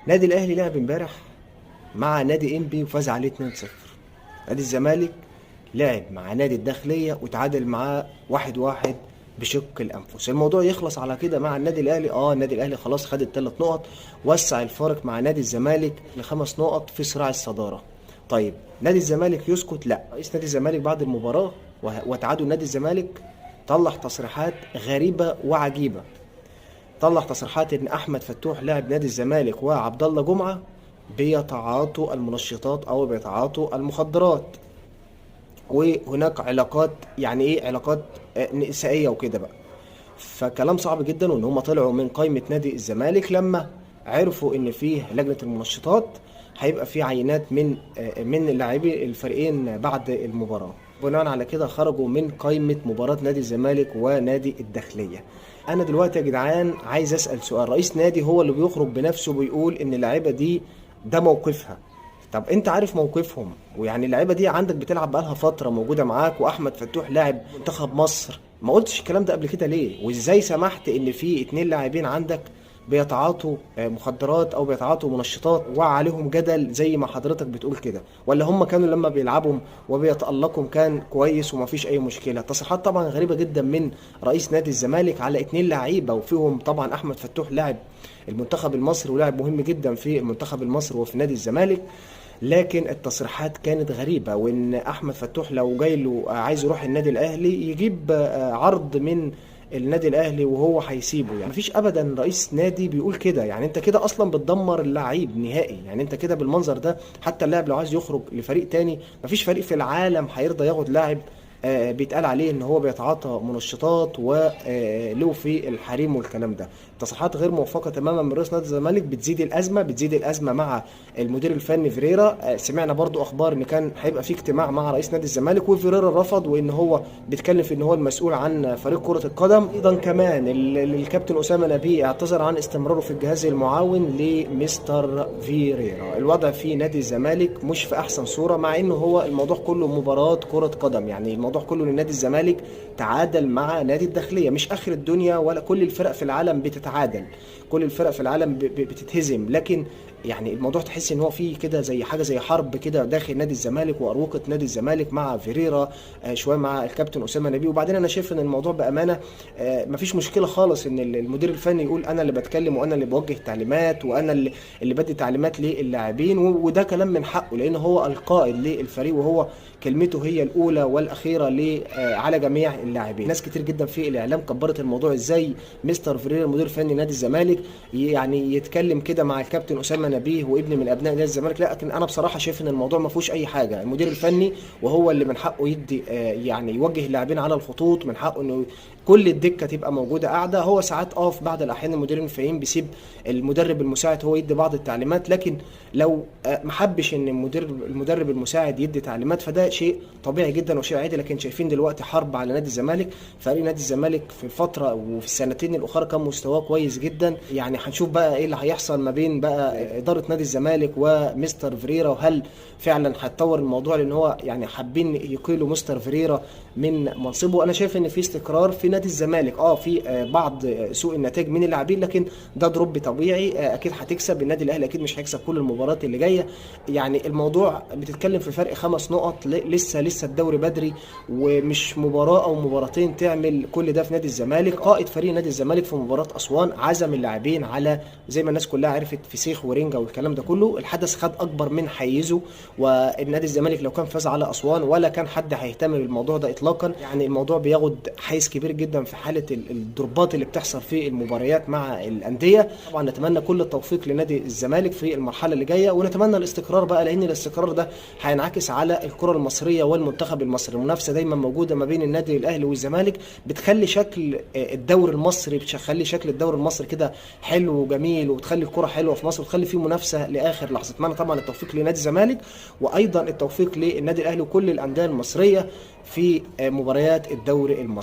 نادي الاهلي لعب امبارح مع نادي انبي وفاز عليه 2-0. نادي الزمالك لعب مع نادي الداخلية وتعادل معاه 1-1 بشق الانفس. الموضوع يخلص على كده مع النادي الاهلي. النادي الاهلي خلاص خد الثلاث نقط، وسع الفارق مع نادي الزمالك لخمس نقط في صراع الصدارة. طيب نادي الزمالك يسكت؟ لا. رئيس نادي الزمالك بعد المباراة وتعادل نادي الزمالك طلع تصريحات غريبة وعجيبة. طلع تصريحات ان احمد فتوح لاعب نادي الزمالك وعبد الله جمعه بيتعاطوا المنشطات او بيتعاطوا المخدرات، وهناك علاقات، يعني ايه علاقات؟ نسائية وكده بقى. فكلام صعب جدا، وان هم طلعوا من قائمة نادي الزمالك لما عرفوا ان فيه لجنة المنشطات هيبقى في عينات من لاعبي الفريقين بعد المباراة. بناء على كده خرجوا من قائمة مباراة نادي الزمالك ونادي الداخلية. انا دلوقتي يا جدعان عايز اسال سؤال، رئيس نادي هو اللي بيخرج بنفسه بيقول ان اللعيبة دي ده موقفها. طب انت عارف موقفهم، ويعني اللعيبة دي عندك بتلعب بقالها فترة موجودة معاك، واحمد فتوح لاعب منتخب مصر، ما قلتش الكلام ده قبل كده ليه؟ وازاي سمحت ان في اتنين لاعبين عندك بيتعاطوا مخدرات او بيتعاطوا منشطات وعليهم جدل زي ما حضرتك بتقول كده؟ ولا هم كانوا لما بيلعبوا وبيتألقوا كان كويس ومفيش اي مشكلة؟ تصريحات طبعا غريبة جدا من رئيس نادي الزمالك على اتنين لعيبة، وفيهم طبعا احمد فتوح لاعب المنتخب المصري ولاعب مهم جدا في المنتخب المصري وفي نادي الزمالك. لكن التصريحات كانت غريبة، وان احمد فتوح لو جاي له عايز يروح النادي الاهلي يجيب عرض من النادي الاهلي وهو هيسيبه. يعني مفيش ابدا رئيس نادي بيقول كده، يعني انت كده اصلا بتدمر اللعيب نهائي. يعني انت كده بالمنظر ده حتى اللاعب لو عايز يخرج لفريق تاني مفيش فريق في العالم هيرضى ياخد لاعب بيتقال عليه ان هو بيتعاطى منشطات وله في الحريم والكلام ده. تصريحات غير موفقة تماما من رئيس نادي الزمالك، بتزيد الازمة، بتزيد الازمة مع المدير الفني فيريرا. سمعنا برضو اخبار ان كان هيبقى في اجتماع مع رئيس نادي الزمالك وفيريرا رفض، وان هو بيتكلم في ان هو المسؤول عن فريق كره القدم. ايضا كمان الكابتن اسامة نبيه اعتذر عن استمراره في الجهاز المعاون لمستر فيريرا. الوضع في نادي الزمالك مش في احسن صوره، مع انه هو الموضوع كله مباراة كره قدم. يعني الموضوع كله ان نادي الزمالك تعادل مع نادي الداخلية، مش اخر الدنيا، ولا كل الفرق في العالم بتتعادل، كل الفرق في العالم بتتهزم. لكن يعني الموضوع تحس ان هو فيه كده زي حاجة زي حرب كده داخل نادي الزمالك واروقه نادي الزمالك مع فيريرا، شوية مع الكابتن اسامة نبيه. وبعدين انا شايف ان الموضوع بامانه مفيش مشكلة خالص ان المدير الفني يقول انا اللي بتكلم وانا اللي بوجه تعليمات وانا اللي بدي تعليمات للاعبين، وده كلام من حقه لان هو القائد للفريق وهو كلمته هي الاولى والاخيرة على جميع اللاعبين. ناس كتير جدا في الاعلام كبرت الموضوع، ازاي مستر فيريرا المدير الفني نادي الزمالك يعني يتكلم كده مع الكابتن اسامة نبيه وابن من ابناء نادي الزمالك. لا، لكن انا بصراحة شايف ان الموضوع ما فيهوش اي حاجة. المدير الفني وهو اللي من حقه يدي، يعني يوجه اللاعبين على الخطوط، من حقه انه كل الدكة تبقى موجودة قاعدة. هو ساعات في بعض الاحيان المديرين الفنيين بيسيب المدرب المساعد هو يدي بعض التعليمات، لكن لو ما حبش ان المدرب المساعد يدي تعليمات فده شيء طبيعي جدا وشيء عادي. لكن شايفين دلوقتي حرب على نادي الزمالك. فريق نادي الزمالك في الفترة وفي السنتين الاخرى كان مستواه كويس جدا. يعني هنشوف بقى ايه اللي هيحصل ما بين بقى ادارة نادي الزمالك ومستر فيريرا، وهل فعلا هتطور الموضوع لان هو يعني حابين يقيلوا مستر فيريرا من منصبه. انا شايف ان في استقرار في نادي الزمالك، في بعض سوء النتائج من اللاعبين، لكن ده drop طبيعي، اكيد هتكسب. النادي الاهلي اكيد مش هيكسب كل المباريات اللي جاية. يعني الموضوع بتتكلم في فرق 5 نقط، لسه الدوري بدري، ومش مباراة او مباراتين تعمل كل ده في نادي الزمالك. قائد فريق نادي الزمالك في مباراة اسوان عزم اللاعبين على زي ما الناس كلها عرفت فسيخ ورنجه والكلام ده كله. الحدث خد اكبر من حيزه، والنادي الزمالك لو كان فاز على اسوان ولا كان حد هيهتم بالموضوع ده اطلاقا. يعني الموضوع بياخد حيز كبير جدا في حاله الضربات اللي بتحصل في المباريات مع الاندية. طبعا نتمنى كل التوفيق لنادي الزمالك في المرحلة اللي جاية، ونتمنى الاستقرار بقى، لان الاستقرار ده هينعكس على الكره المصرية والمنتخب المصري. المنافسة دايما موجودة ما بين النادي الاهلي والزمالك، بتخلي شكل الدوري المصري، بتخلي شكل الدوري المصري كده حلو وجميل، وتخلي الكره حلوة في مصر، وتخلي فيه منافسه لاخر لحظة. اتمنى طبعا التوفيق لنادي الزمالك، وايضا التوفيق للنادي الاهلي وكل الاندية المصرية في مباريات الدوري المصري.